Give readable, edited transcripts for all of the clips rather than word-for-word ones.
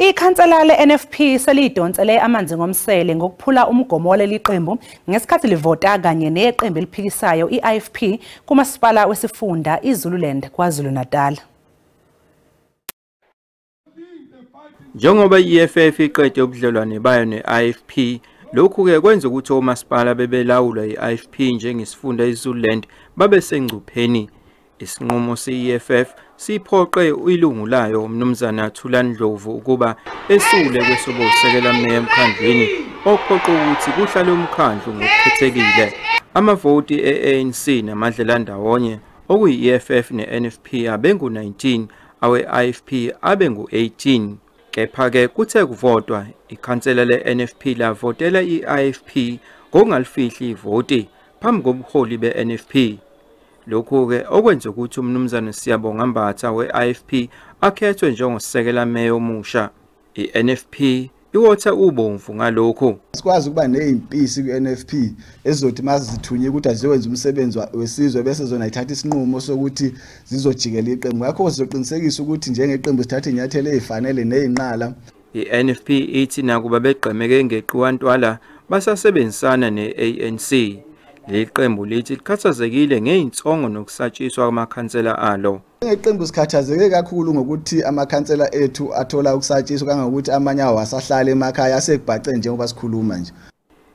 Ikhansela le-NFP selidonsele amanzi ngomsele ngokuphula umgomo waleli qembu ngesikhathi livota kanye neqembu eliphikisayo i-IFP kumasipala wesifunda iZululand KwaZulu-Natal. Njengoba i-EFF iqede ubudlelwane bayo ne-IFP, lokhu-ke kwenza ukuthi omasipala bebelawulwa i-IFP njengesifunda iZululand babe sengcupheni. Isinqumo se-EFF siphoqe ilungu layo uMnumzana Thulani Ndlovu ukuba esule kwesobusekela meya emkhandlwini, okuphoqa ukuthi kuhlale umkhandlu ngokukhethekile. Amavoti e-ANC namadlelandawonye okuyi-EFF ne-NFP abengu-19, awe-IFP abengu-18. Kepha-ke kuthe kuvotwa, ikhansela le-NFP lavotela i-IFP ngokungalifihli ivoti phambi kobuholi be-NFP. Lokhu-ke okwenza ukuthi uMnumzane Siyabonga Mbatha we-IFP akhethwe njengosekela meya omusha. I-NFP iwotha ubomvu ngalokhu. Sikwazi ukuba nezimpisi kwi-NFP ezizothi mazithunye ukuthi aziyowenza umsebenzi wesizwe bese zona ithatha isinqumo sokuthi zizojikela iqembu. Ngakho sizoqinisekisa ukuthi njengeqembu sithathe inyathelo ezifanele nezinqala. I-NFP ithi nakuba begqemeke ngeqiwantwala basasebenzisana ne-ANC. Leli qembu lithi likhathazekile ngezinsongo nokusatshiswa kwamakhansela alo. Ngeqembu sikhathazeke kakhulu ngokuthi amakhansela ethu athola ukusatshiswa kangangokuthi amanye awo asahlala emakhaya asekubhace njengoba sikhuluma nje.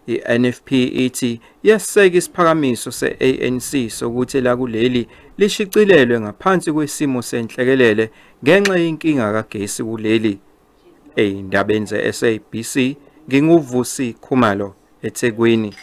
I-NFP ithi yaseka isiphakamiso se-ANC sokuthi lakuleli lishicilelwe ngaphansi kwesimo senhlekelele ngenxa yenkinga kagesi kuleli. Ey'ndabeni ze-SABC nginguVusi Khumalo eThekwini.